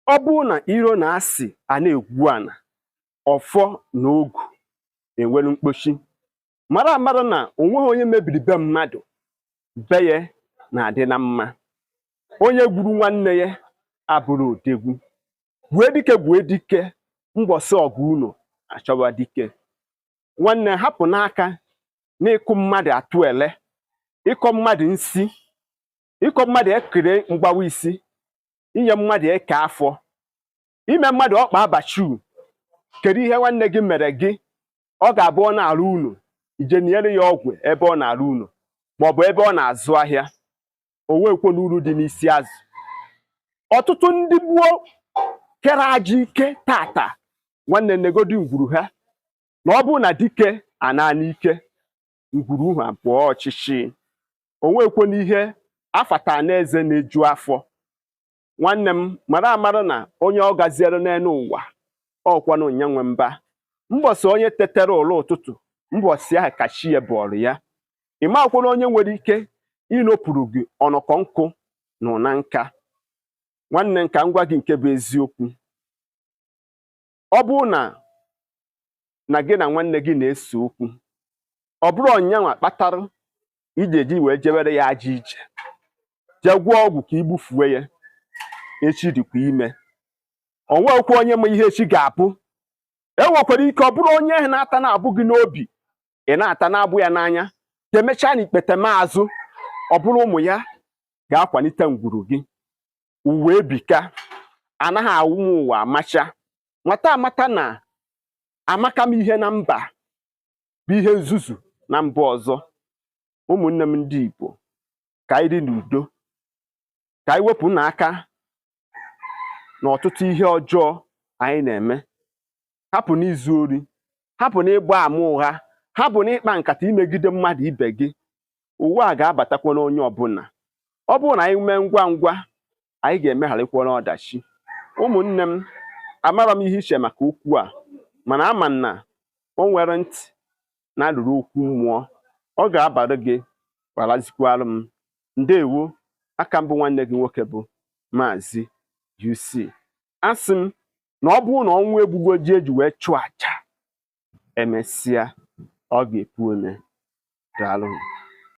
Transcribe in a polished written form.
Ọ bụrụ na iro na asị a na-egwu ana, ọfọ na ogu enwere mkpochi. Mara amara na onweghị onye mebiri be mmadụ, be ya na-adị na mma. Onye gburu nwanne ya abụrụ odegwu. Gbue dike, gbue dike, mbọsị ọgụ unu achọwa dike. Nwanne, hapụ n'aka n'ịkụ mmadụ atụ ele, ịkọ mmadụ nsi, ịkọ mmadụ ekere mgbawa isi, inye mmadụ eke afọ, ime mmadụ ọkpa abachu. Kedu ihe nwanne gị mere gị? Ọ ga-abụ ọ na-arụ unu, ije nyere ya ọgwụ ebe ọ na-arụ unu maọbụ ebe ọ na-azụ ahịa. O nwekwo n'uru dị n'isi azụ. Ọtụtụ ndị gboo kere aja ike tata, nwanne, negodi ngwuru ha. Na ọ bụrụ na dike ana n'ike, ngwuru ha pụọ ọchịchị. O nwekwo n'ihe afata n'eze na-eju afọ. Nwanne m, mara amara na onye ọ gaziere n'elu ụwa ọkwanụ nyanwe mba. Mbọsị onye tetere ụlọ ụtụtụ, mbọsị ahụ ka chi ya bọrọ ya. Ị makwara onye nwere ike ịnọpụrụ gị ọnọkọ nkụ na ụna nka. Nwanne m, ka m gwa gị nke bụ eziokwu. Ọ bụrụ na gị na nwanne gị na-ese okwu, ọ bụrụ ọnyanwa kpatara iji eji wee jewere ya aja ije jee gwọọ ọgwụ ka igbufue ya, echi dịkwa ime. O nwekwa onye ma ihe echi ga-abụ. E nwekwara ike ọ bụrụ onye ahụ na-ata na-abụ gị n'obi, ị na-ata na-abụ ya n'anya, ka emechaa na ikpete maazụ, ọ bụrụ ụmụ ya ga-akwalite ngwuru gị. Uwe ebika anaghị awụ m ụwa amacha. Mata amata na amaka m ihe na mba bụ ihe nzuzu na mba ọzọ. Ụmụnne m ndị Igbo, ka anyị dị n'udo, ka anyị wepụ n'aka n'ọtụtụ ihe ọjọọ anyị na-eme. Hapụ n'izu ori, hapụ n'ịgba ama ụgha, hapụ n'ịkpa nkata imegide mmadụ ibe gị. Ụwa a ga-abatakwa n'onye ọbụla. Ọ bụrụ na anyị mee ngwa ngwa, anyị ga-emegharịkwa n'ọdachi. Ụmụnne m, amara m ihe iche maka okwu a, mana ama na o nwere ntị na-alụrụ okwu mmụọ, ọ ga-abara gị, gbarazikwara m. Ndewo. Aka mbụ, nwanne gị nwoke bụ Maazị UC. Asị m na ọ bụrụ na ọnwụ egbugo ji eji wee chụọ aja, emesịa ọ ga-epu ome. Daalụ.